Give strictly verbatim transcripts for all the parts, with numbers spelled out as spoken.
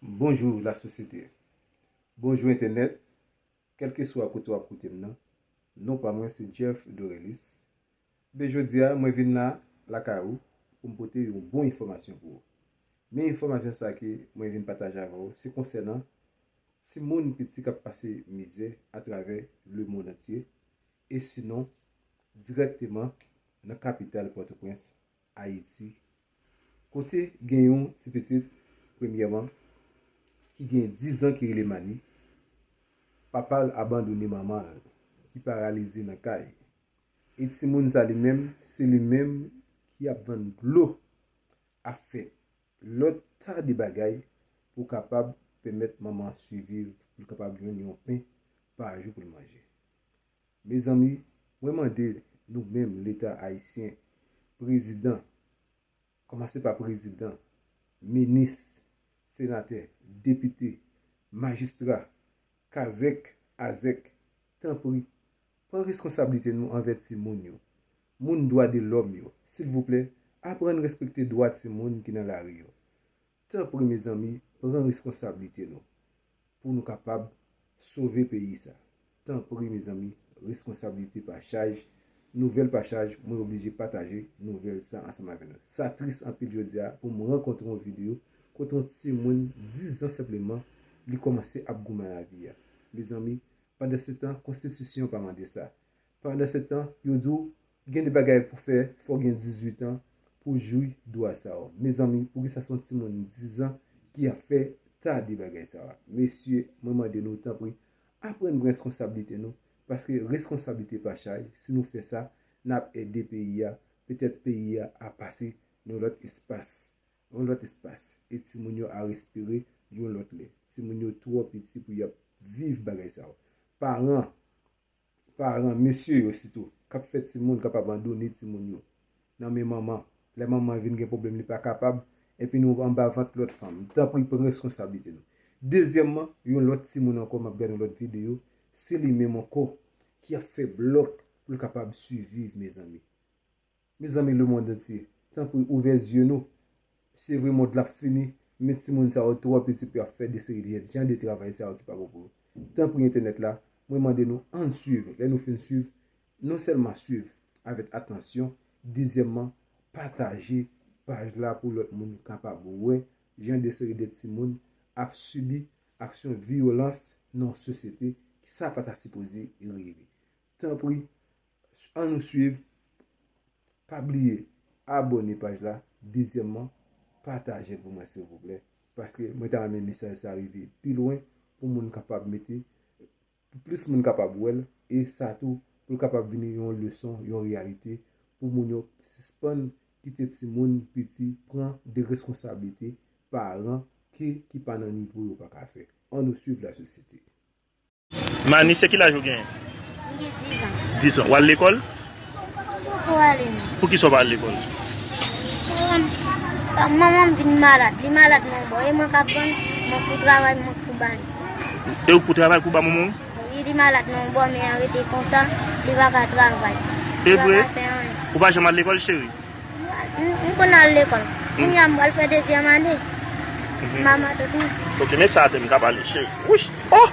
Bonjou lasosyete. Bonjou entènèt. Kèlkeswa kote w ap koute m nan, non pa mwen se Jeff Dorelis. Men jodi a, mwen vin la lakay ou pou m pote yon bon enfòmasyon pou ou. Men enfòmasyon sa ke mwen vin pataje avè w, se konsènan timoun piti k ap pase mizè atravè lemonn antye, e sinon dirèkteman nan kapital Pòtoprens, Ayiti, kote gen yon ti pitit, premyèman, ki gen diz an ki rele Mani, papa l abandone manman l, ki paralize nan kay. E timoun sa li menm, se li menm ki ap vann dlo, ap fè lòt ta de bagay pou kapab pèmèt manman an siviv, pou l kapab jwenn yon pen pa jou pou l manje. Mezanmi, mwen mande nou menm Leta ayisyen, prezidan, kòmanse pa prezidan, minis, senatè, depite, majistra, kazèk, azèk, tanpri, pran reskonsablite nou anvè timoun yo, moun dwa de lòm yo, silvouplè, aprann respekte dwa timoun ki nan lari yo. Tanpri, mezanmi, pran reskonsablite nou pou nou kapab sove peyi sa. Tanpri, mezanmi, reskonsablite pa chaj, nouvèl pa chaj, mwen oblije pataje nouvèl sa ansanm avè nou. Sa tris anpil jodi a pou m rankontre yon videyo kote yon timoun diz an senpleman, li kòmanse ap goumen lavi a. Mezanmi, pandansetan, konstitisyon pa mande sa. Pandansetan, yo di w, gen de bagay pou fè, fò w gen dizuit an pou jwi dwa sa yo. Mezanmi, poukisa se yon timoun diz an ki ap fè ta de bagay sa yo? Mesye, mwen mande nou, tanpri, aprann pran reskonsablite nou, paske reskonsablite pa chay. Si nou fè sa, n ap ede peyi a, petèt peyi a ap pase nan yon lòt espas, yon lòt espas. E timoun yo a respire yon lòt lè. Timoun yo twò piti pou y ap viv bagay sa yo. Paran, paran, mesye yo sitou, k ap fè timoun, k ap abandone timoun yo nan men manman. Lè manman vin gen pwoblèm, li pa kapab, epi nou anba vant lòt fanm. Tanpri, pran reskonsablite nou. Dezyèmman, yon lòt timoun ankò, m ap gade yon lòt videyo, se li menm ankò ki ap fè blòk pou l kapab siviv, mezanmi. Mezanmi, lemonn antye, tanpri, ouvè zye nou. Se vre, mond la ap fini, men timoun sa yo twò piti pou y ap fè de seri de jan de travay sa yo ki pa bon pou yo. Tanpri, entènèt la, mwen mande nou, ann swiv. Lè nou fin swiv, non sèlman swiv avèk atansyon, dezyèmman, pataje paj la pou lòt moun kapab wè jan de seri de timoun ap sibi aksyon vyolans nan yon sosyete ki sa pa ta sipoze rive. Tanpri, ann nou swiv, pa bliye abòne paj la. Dezyèmman, pataje l pou mwen, silvouplè, paske mwen ta renmen mesaj sa rive pi lwen pou moun kapab mete, pou plis moun kapab wè l, e sa tou, pou l kapab vini yon leson, yon reyalite, pou moun yo sispann kite timoun piti pran de reskonsablite paran ke ki pa nan nivo yo pa ka fè. Ann nou swiv lasosyete. Mani, se ki laj ou genyen? M gen diz an. Diz an. W al lekòl? Poko ale, non. Poukisa w pa al lekòl? Manman m, manman m vin malad. Li malad nan yon bò. E mwen k ap vann, mwen k pou travay, mwen k pou ba li. E ou k pou travay pou ba manman w? Wi, li malad nan yon bò, men an rete konsa, li pa ka travay. Li pa ka fè anyen. Ou pa janm al lekòl, cheri? M, m konn al lekòl. Kounye a m pral fè dezyèm ane. M a matant mwen. Ok, men sa atè m ka pale, cheri. Wouch! Oh!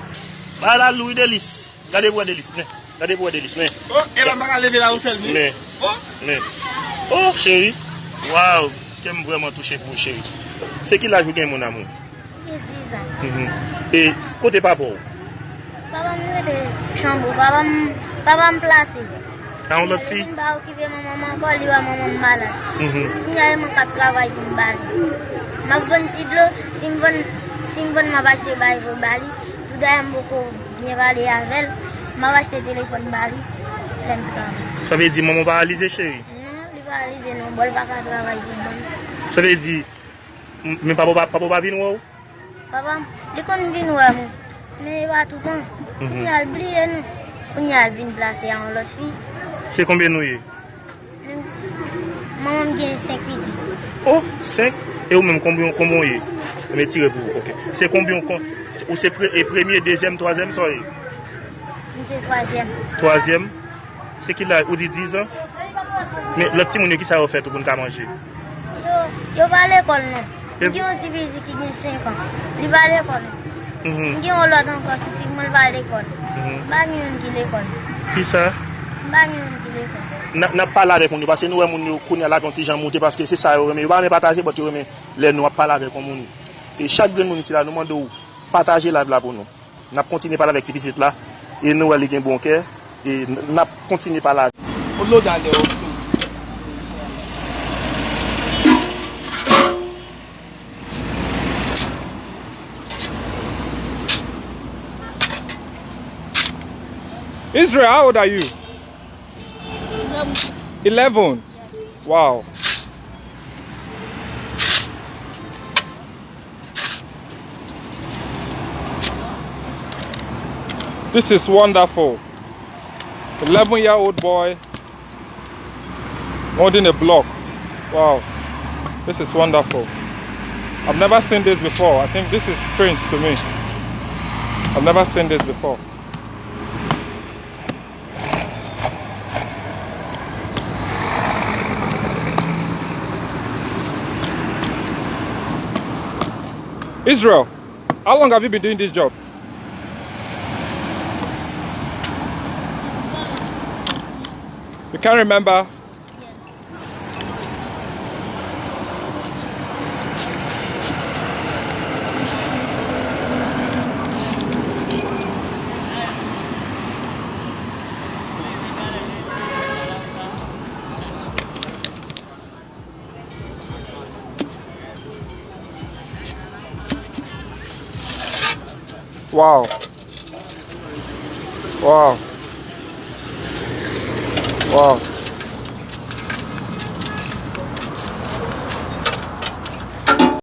Bagay la lou wi, Delis. Gade pou wè Delis, men. Gade pou wè Delis, men. Oh, e pa m pa ka leve la ou sèl, men. Men. Oh! Men. Oh, cheri. Waw! Kè m vrèman touche pou ou, cheri. Se ki laj ou gen, mon amour? Gen diz an. Mhm. E kote papa w? Papa m rete Chanbo. Papa m, papa m plase. Nan yon lòt fi? Li vin pa okipe manman m ankò, li wè manman m malad. Mhm. Kounye a, e mwen k ap travay pou m ba li. M ap vann ti dlo, si m vann, si m vann, m ap achte bay pou ba li. Toudayè, m poko byen pale avè l. M ap achte telefòn ba li, lè m travay. Sa vle di manman w paralize, cheri? Non, li paralize non, bon, li pa ka travay pou mwen. Sa vle di, m, men papa w pa, papa w pa vin wè w? Papa m, li konn vin wè mwen, men e pa toutan. Mhm. Kounye a l bliye nou. Kounye a l vin plase a yon lòt fi. Se konbyen nou ye? Nou, manman m gen senk pitit. Oh, senk? E ou menm, konbyen, konbyen w ye? M retire pou ou, ok. Se konbyen w kon-, se, ou se pre-, e premye, dezyèm, twazyèm, sa w ye? M se twazyèm. Twazyèm? Se ki laj? Ou di diz an? Men lòt timoun yo, kisa yo fè tou pou n ka manje? Yo, yo pa lekòl non. M gen yon ti pitit ki gen senk an. Li pa lekòl. Mhm. M gen yon lòt ankò ki six mwa, li pa lekòl. Mhm. M pa gen youn ki lekòl. Kisa? M pa gen youn ki lekòl. N ap, n ap pale avèk moun yo, paske nou wè moun yo kounye a l ap yon ti jan moute, paske se sa yo renmen. Yo pa renmen pataje, but yo renmen lè nou ap pale avèk yon moun. E chak grenn moun ki la, nou mande w pataje live la pou nou. N ap kontinye pale avèk ti pitit la, e nou wè li gen bon kè, e n ap kontinye pale avè l. Upload ale, upload. Israel, how old are you? Eleven. Wow. This is wonderful. Eleven year old boy holding a block. Wow. This is wonderful. I've never seen this before. I think this is strange to me. I've never seen this before. Israel, how long have you been doing this job? You can't remember? Wow. Wow. Wow.